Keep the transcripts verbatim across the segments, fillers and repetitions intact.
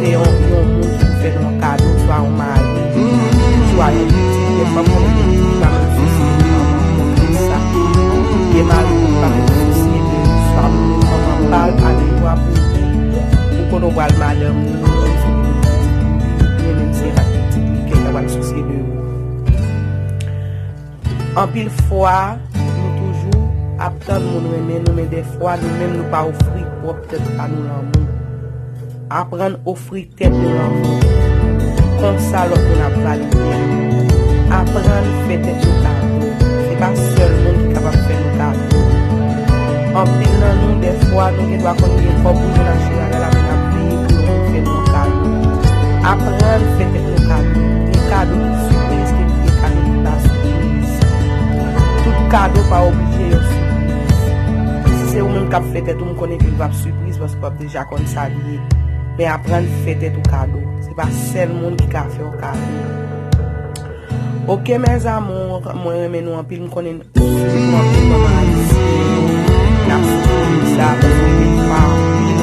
Se yon, yon moun ki pou fè nou yon kado, swa yon mari, swa yon pitit, gen fanm konn gen pitit ki pa menm sousye de manman konsa. Gen mari ki pa menm sousye de swa manman pa l, pa gen dwa pou, pou kote w pral madanm li, li menm se yon pitit li, kèk ta pral sousye de ou. Anpil fwa, nou toujou ap tann moun renmen nou, men dèfwa, nou menm nou pa ofri pwòp tèt pa nou lanmou. Aprann ofri tèt nou lanmou. Konsa lòt moun ap valide nou. Aprann fè tèt nou kado. Se pa sèl moun ki kapab fè nou kado. Anpil nan nou, dèfwa, nou gen dwa konn gen kòb pou nou nan chè a la, men n ap veye pou nou fè nou kado. Aprann fè tèt nou kado. Gen kado ki sipriz, gen gen kado ki pa sipriz. Tout kado pa oblije yon sipriz. Si se ou menm k ap fè tèt ou, m konnen ke l p ap sipriz paske w ap deja konn sa l ye. Men aprann fè tèt ou kado. Se pa sèl moun ki ka fè w kado. Ok, mes amours, mwen renmen nou anpil, m konnen nou anpil kòman Ayisyen yo, n ap soufri de sa, paske gen pa anpil,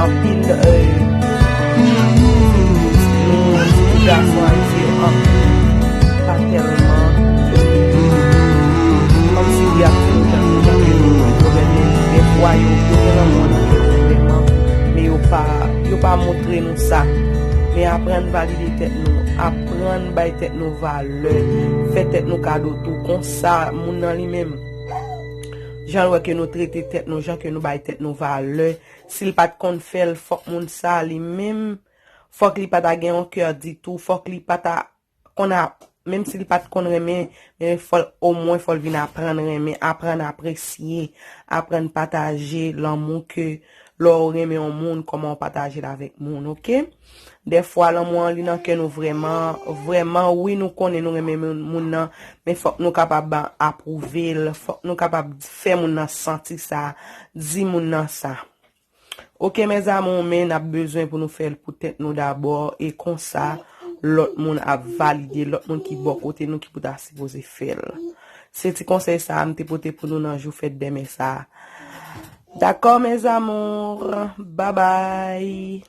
anpil, euh, nou, nou gason ayisyen yo, anpil, pa tèlman, kòmsi y ap fè nou jan, jan ke nou, yo gen de, de fwa yo, yo gen lanmou nan kè yo vrèman, men yo pa, yo pa montre nou sa. Men aprann valide tèt nou, aprann bay tèt nou valè, fè tèt nou kado tou. Konsa, moun nan li menm, jan l wè ke nou trete tèt nou, jan ke nou bay tèt nou valè, si l pa t konn fè l, fòk moun sa li menm, fòk li pa ta gen yon kè ditou, fòk li pa ta konn ap, menm si li pa t konn renmen, men fò l, omwen fò l vin aprann renmen, aprann apresye, aprann pataje lanmou ke lè w renmen yon moun, kòman w pataje l avèk moun, ok? Dèfwa, lanmou an li nan kè nou vrèman, vrèman, wi, nou konnen nou renmen moun, moun nan, men fòk nou kapab apwouve l, fòk nou kapab fè moun nan santi sa, di moun nan sa. Ok, mes amours, men n ap bezwen pou nou fè l pou tèt nou dabò, e konsa, lòt moun ap valide, lòt moun ki bò kote nou ki pou ta sipoze fè l. Se ti konsèy sa a m te pote pou nou nan jou fèt dèmen sa a. Dakò, mes amours, babay.